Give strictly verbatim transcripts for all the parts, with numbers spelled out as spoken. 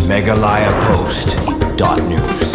Meghalaya Post dot news.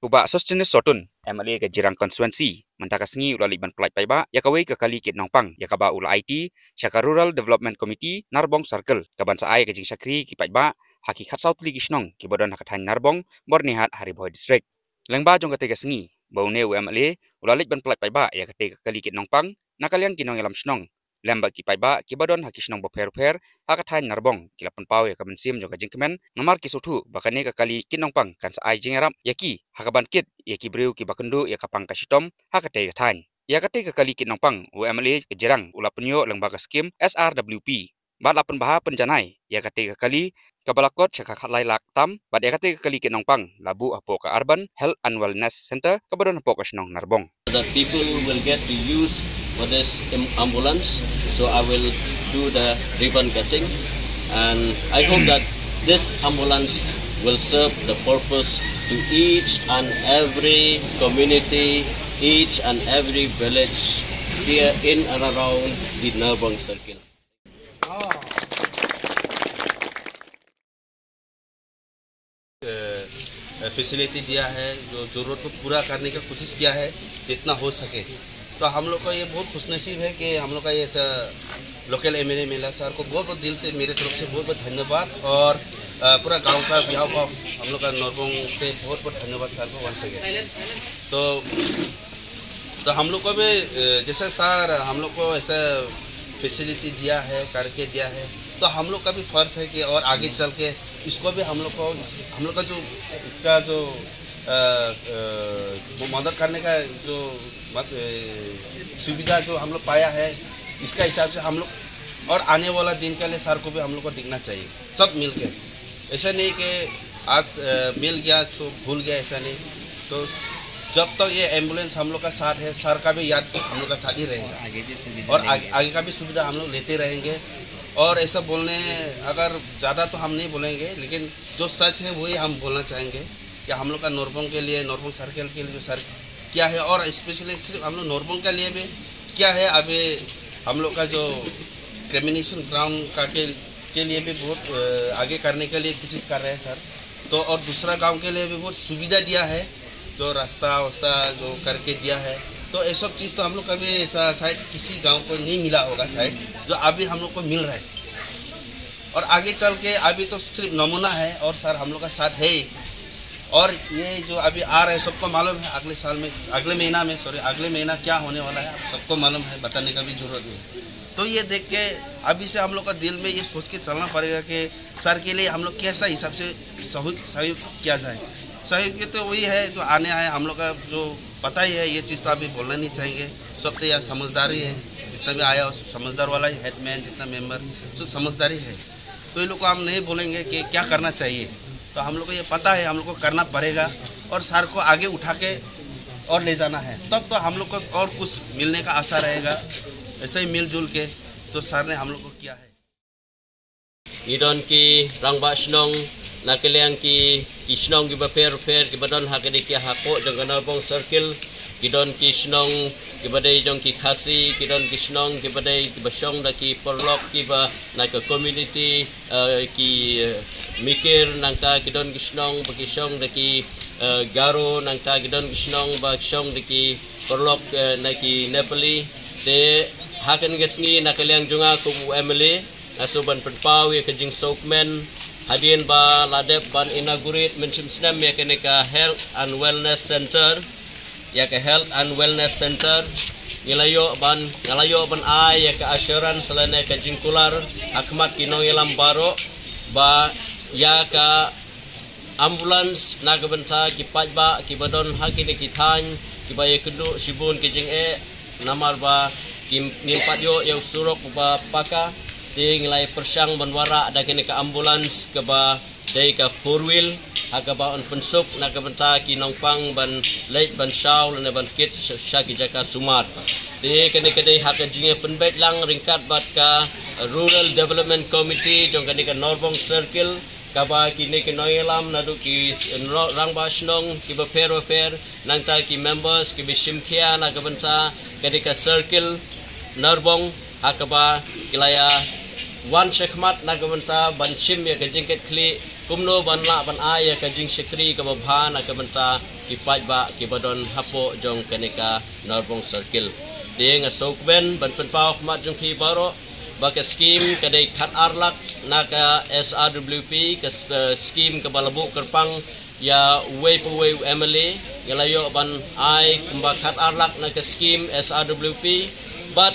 U Bah Sosthenes Sohtun, M L A ka Jirang Constituency, mynta ka sngi u la leit ban pyllait paidbah ïa kawei ka kali kit nongpang ïa kaba u la aiti sha ka Rural Development Committee Narbong Circle, kaban sa ai ka jingshakri ki paidbah ha ki khatsaw tylli ki shnong kiba don ha ka thaiñ Narbong, Byrnihat, ha Ri Bhoi District. Lyngba jong katei ka sngi, ba une u M L A u la leit ban pyllait paidbah ïa katei ka kali kit nongpang na ka liang ki nongïalam shnong lem bad ki paidbah kiba don ha ki shnong bapher bapher ha ka thaiñ Narbong, ki la pynpaw ïa ka mynsiem jong ka jingkmen namar ki sngewthuh ba kane ka kali kit nongpang kan sa ai jingïarap ïa ki ha kaban kit ïa ki briew kiba kynduh ïa ka pang ka shitom ha katei ka thaiñ. Ïa katei ka kali kit nongpang u M L A ka Jirang u la pynïoh lyngba ka skim S R W P. Bad la pynbha pynjanai ïa katei ka kali kaba la kot sha ka khatlai lak tam, bad ïa katei ka kali kit nongpang la buh hapoh ka Urban Health and Wellness Center kaba don hapoh ka shnong Narbong. That people will get to use for this im- ambulance. So I will do the ribbon cutting, and I hope that this ambulance will serve the purpose to each and every community, each and every village here in and around the Narbong Circle. फैसिलिटी दिया है, जो ज़रूरत को पूरा करने का कोशिश किया है जितना हो सके। तो हम लोग का ये बहुत खुशनसीब है कि हम लोग का ये ऐसा लोकल एमएलए मिला। सर को बहुत बहुत दिल से मेरे तरफ से बहुत बहुत धन्यवाद, और अ, पूरा गांव का बिहाफ ऑफ हम लोग का नरबोंग से बहुत बहुत धन्यवाद सर को वंस अगेन। तो तो हम लोग को भी अ, जैसे सर हम लोग को ऐसा फैसिलिटी दिया है, करके दिया है, तो हम लोग का भी फर्ज है कि और आगे चल के इसको भी हम लोग को इस, हम लोग का जो इसका जो अ, अ, वो मदद करने का जो मत, अ, सुविधा जो हम लोग पाया है, इसका हिसाब से हम लोग और आने वाला दिन के लिए सर को भी हम लोग को देखना चाहिए, सब मिलके। ऐसा नहीं कि आज अ, मिल गया तो भूल गया, ऐसा नहीं। तो जब तक ये एम्बुलेंस हम लोग का साथ है, सर का भी याद हम लोग का साथ ही रहेगा। आगे भी सुविधा और आगे, आगे का भी सुविधा हम लोग लेते रहेंगे। और ऐसा बोलने, अगर ज़्यादा तो हम नहीं बोलेंगे, लेकिन जो सच है वही हम बोलना चाहेंगे कि हम लोग का नरबोंग के लिए, नरबोंग सर्कल के लिए जो सर किया है, और स्पेशली सिर्फ हम लोग नरबोंग के लिए भी किया है। अभी हम लोग का जो क्रिमिनेशन ग्राउंड का के, के लिए भी बहुत अ, आगे करने के लिए कोशिश कर रहे हैं सर। तो और दूसरा गांव के लिए भी बहुत सुविधा दिया है, जो रास्ता वास्ता जो करके दिया है। तो ये सब चीज़ तो हम लोग कभी ऐसा शायद किसी गांव को नहीं मिला होगा शायद, जो अभी हम लोग को मिल रहा है। और आगे चल के अभी तो सिर्फ नमूना है, और सर हम लोग का साथ है ही। और ये जो अभी आ रहा है, सबको मालूम है अगले साल में, अगले महीना में, सॉरी, अगले महीना क्या होने वाला है, आप सबको मालूम है, बताने का भी जरूरत नहीं। तो ये देख के अभी से हम लोग का दिल में ये सोच के चलना पड़ेगा कि सर के लिए हम लोग कैसा हिसाब से सहयोग, सहयोग किया जाए। सहयोग के तो वही है जो आने आए, हम लोग का जो पता ही है, ये चीज़ तो अभी बोलना नहीं चाहेंगे। सब तो यार समझदारी है, जितना भी आया हो, समझदार वाला ही हेडमैन, जितना मेंबर, सब समझदारी है। तो ये लोग को हम नहीं बोलेंगे कि क्या करना चाहिए, तो हम लोग को ये पता है, हम लोग को करना पड़ेगा और सर को आगे उठा के और ले जाना है, तब तो हम लोग को और कुछ मिलने का आशा रहेगा। ऐसे ही मिलजुल के तो सर ने हम लोग को किया है। Ngi don ki rangbah shnong na ka liang ki, ki shnong kiba pher pher kiba don ha kane ka hapoh jong ka Narbong Circle. Ki don ki shnong kiba dei jong ki Khasi, ki don ki shnong kiba dei kiba shong da ki paralok kiba na ka community, eh, ki, eh, Mikir, nangta ki don ki shnong ba ki shong da ki, eh, Garo, nangta ki don ki shnong ba ki shong da ki paralok, eh, na ki Nepali. Te ha kane ka sngi na ka liang jong nga kum u M L A, nga shu ban pynpaw ïa ka jingsngewkmen hadien ba la dep ban inaugurate mynshem snem ïa kane ka Health and Wellness Center. Ïa ka Health and Wellness Center, ngi la ïoh ban, nga la ïoh ban ai ïa ka assurance lane ka jingkular ha khmat ki nongïalam baroh ba ïa ka ambulance na ka bynta ki paidbah kiba don ha kine ki thaiñ kiba ïakynduh shibun ki jingeh, namar ba kim, ngim pat ïoh ïa u surok uba paka. Te ngi la ïa pyrshang ban wanrah da kane ka ambulance kaba dei ka four wheel, ha kaba yn pynsuk na ka bynta ki nongpang ban leit ban shaw lane ban kit sha, sha ki jaka sumar. Te kane ka dei ha ka jingïapynbeit lang ryngkat bad ka Rural Development Committee jong kane ka Narbong Circle, kaba kine ki nongïalam naduh ki s- nro- rangbah shnong kiba pher ba pher, nangta ki members kiba shim khia na ka bynta kane ka circle Narbong, ha kaba ki la ïa wan shakhmat na ka bynta ban shim ïa ka jingkitkhlieh kumno ban lah ban ai ïa ka jingshakri kaba bha na ka bynta ki paidbah kiba don hapoh jong kane ka Narbong circle. Te nga sngewkmen ban pynpaw khmat jong phi baroh ba ka skim ka dei khat ar lak na ka S R W P, ka s- eh, skim kaba la buh kyrpang ïa uwei pa uwei u M L A. Nga la ïoh ban ai kumba khat ar lak na ka skim S R W P. Bad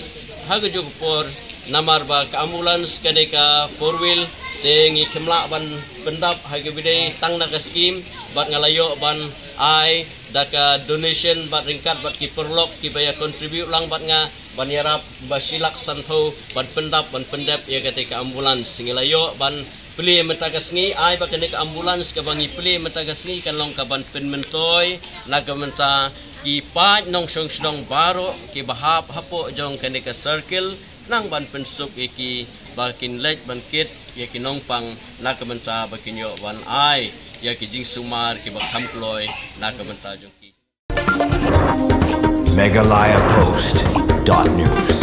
ha ka juh ka por, namar ba ka ambulance ka dei ka four wheel, te ngi khlem lah ban pyndap ha kaba dei tang na ka skim. Bad nga la ïoh ban ai da ka donation bad ryngkat bad ki paralok kiba ïa contribute lang bad nga ban ïarap ba shi lak sanphew ban pyndap ban pyndep ïa kata ka ambulance. Ngi la ïoh ban plie mynta ka sngi, ai ba kane ka ambulance kaba ngi plie mynta ka sngi kan long kaban pynmyntoi na ka bynta ki paid nongshong shnong baroh kiba hap hapoh jong kane ka circle, nang ban pynsuk ïa ki ba kin leit ban kit ïa ki nongpang na ka bynta ba kin ïoh ban ai ïa ki jingsumar kiba kham kloi na ka bynta jong ki. Meghalaya Post dot news.